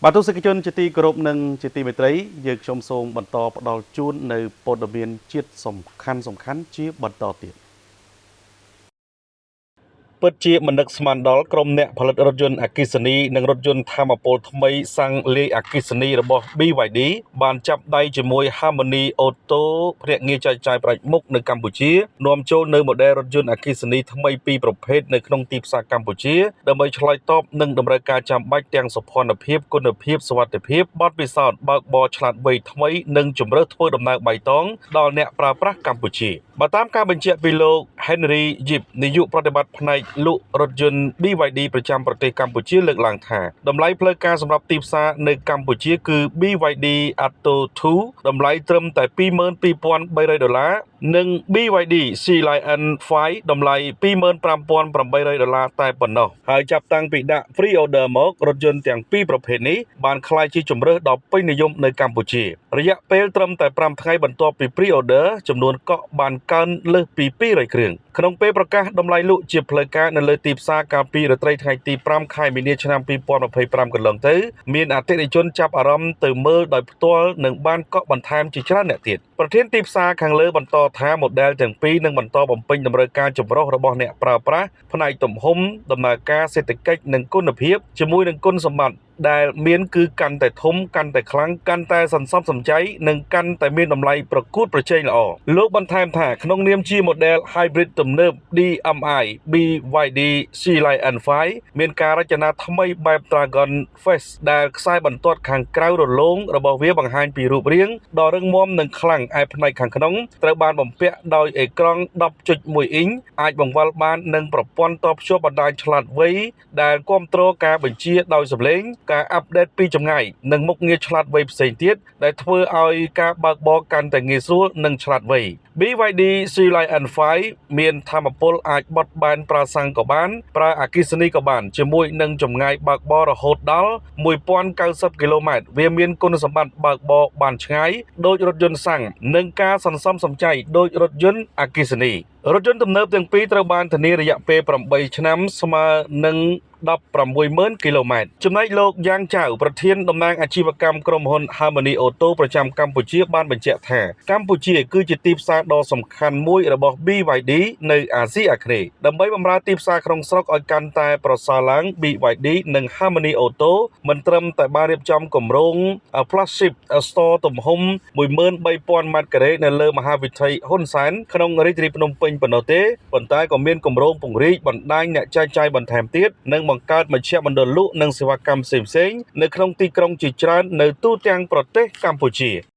បាទទស្សនិកជនជាទីគោរពនិងជាទីមេត្រីយើងខ្ញុំសូមបន្តផ្ដល់ជូននៅព័ត៌មានជាតិសំខាន់សំខាន់ជាបន្តទៀតពិតជាមិននឹកស្មានដល់ក្រុមអ្នកផលិតរថយន្តអគ្គិសនីនិងរថយន្តថាមពលថ្មីសាំងលាយអគ្គិសនីរបស់ BYD បានចាប់ដៃជាមួយ Harmony Auto ភ្នាក់ងារចែកចាយផ្ដាច់មុខនៅកម្ពុជានាំចូលនៅម៉ូដែលរថយន្តអគ្គិសនីថ្មីពីរប្រភេទនៅក្នុងទីផ្សារកម្ពុជាដើម្បីឆ្លើយតបនឹងតម្រូវការចាំបាច់ទាំងសោភ័ណភាពគុណភាពសុវត្ថិភាពបទពិសោធន៍បើកបរឆ្លាតវៃថ្មីនិងជម្រើសធ្វើដំណើរបៃតងដល់អ្នកប្រើប្រាស់កម្ពុជាបើតាមការបញ្ជាក់ពីលោក Henry Yip នាយកប្រតិបត្តិផ្នែកលក់រថយន្ត BYD ប្រចាំប្រទេសកម្ពុជាលើកឡើងថាតម្លៃផ្លូវការសម្រាប់ទីផ្សារនៅកម្ពុជាគឺ BYD Atto 2តម្លៃត្រឹមតែ22,300ដុល្លារនិង BYD Sealion 5តម្លៃ25,800ដុល្លារតែប៉ុណ្ណោះហើយចាប់តាំងពីដាក់ Pre-order មករថយន្តទាំងពីរប្រភេទនេះបានក្លាយជាជម្រើសដ៏ពេញនិយមនៅកម្ពុជារយៈពេលត្រឹមតែ5ថ្ងៃបន្ទាប់ពី Pre-order ចំនួនកក់បានកើនលើសពី200គ្រឿងក្នុងពេលប្រកាសតម្លៃលក់ជាផ្លូវការនៅលើទីផ្សារកាលពីរាត្រីថ្ងៃទី5ខែមីនាឆ្នាំ2025កន្លងទៅមានអតិថិជនចាប់អារម្មណ៍ទៅមើលដោយផ្ទាល់និងបានកក់បន្ថែមជាច្រើនអ្នកទៀតប្រធានទីផ្សារខាងលើបន្តថាម៉ូដែលទាំងពីរនឹងបន្តបំពេញតម្រូវការចម្រុះរបស់អ្នកប្រើប្រាស់ផ្នែកទំហំដំណើរការសេដ្ឋកិច្ចនិងគុណភាពជាមួយនឹងគុណសម្បត្តិដែលមានគឺកាន់តែធំកាន់តែខ្លាំងកាន់តែសន្សំសំចៃនិងកាន់តែមានតម្លៃប្រកួតប្រជែងល្អលោកបន្ថែមថាក្នុងនាមជា model hybrid ទំនើប DMI BYD Sealion 5មានការរចនាថ្មីបែប Dragon Face ដែលខ្សែបន្ទាត់ខាងក្រៅរលោងរបស់វាបង្ហាញពីរូបរាងដ៏រឹងមាំនិងខ្លាំងឯផ្នែកខាងក្នុងត្រូវបានបំពាក់ដោយអេក្រង់10.1អ៊ីញអាចបង្វិលបាននិងប្រព័ន្ធតភ្ជាប់បណ្ដាញឆ្លាតវៃដែលគ្រប់គ្រងការបញ្ជាដោយសំឡេងការ update ពីចម្ងាយនិងមុខងារឆ្លាតវៃផ្សេងទៀតដែលធ្វើឲ្យការបើកបរកាន់តែងាយស្រួលនិងឆ្លាតវៃ BYD Sealion 5មានថាមពលអាចបត់បែនប្រើសាំងក៏បានប្រើអគ្គិសនីក៏បានជាមួយនឹងចម្ងាយបើកបររហូតដល់1090គីឡូម៉ែត្រវាមានគុណសម្បត្តិបើកបរបានឆ្ងាយដូចរថយន្តសាំងនិងការសន្សំសំចៃដូចរថយន្តអគ្គិសនីរថយន្តទំនើបទាំងពីរត្រូវបានធានារយៈពេល8ឆ្នាំស្មើនឹង160,000គីឡូម៉ែត្រចំណែកលោកយ៉ាងចៅប្រធានតំណាងអាជីវកម្មក្រុមហ៊ុន Harmony Auto ប្រចាំកម្ពុជាបានបញ្ជាក់ថាកម្ពុជាគឺជាទីផ្សារដ៏សំខាន់មួយរបស់ BYD នៅអាស៊ីអាគ្នេយ៍ដើម្បីបម្រើទីផ្សារក្នុងស្រុកឲ្យកាន់តែប្រសើរឡើង BYD និង Harmony Auto មិនត្រឹមតែបានរៀបចំគម្រោង Flagship Store ទំហំ13,000ម៉ែត្រការ៉េនៅលើមហាវិថីហ៊ុនសែនក្នុងរាជធានីភ្នំពេញប៉ុណ្ណោះទេប៉ុន្តែក៏មានគម្រោងពង្រីកបណ្ដាញអ្នកចែកចាយបន្ថែមទៀតនិងបង្កើតមជ្ឈមណ្ឌលលក់និងសេវាកម្មផ្សេងៗនៅក្នុងទីក្រុងជាច្រើននៅទូទាំងប្រទេសកម្ពុជា។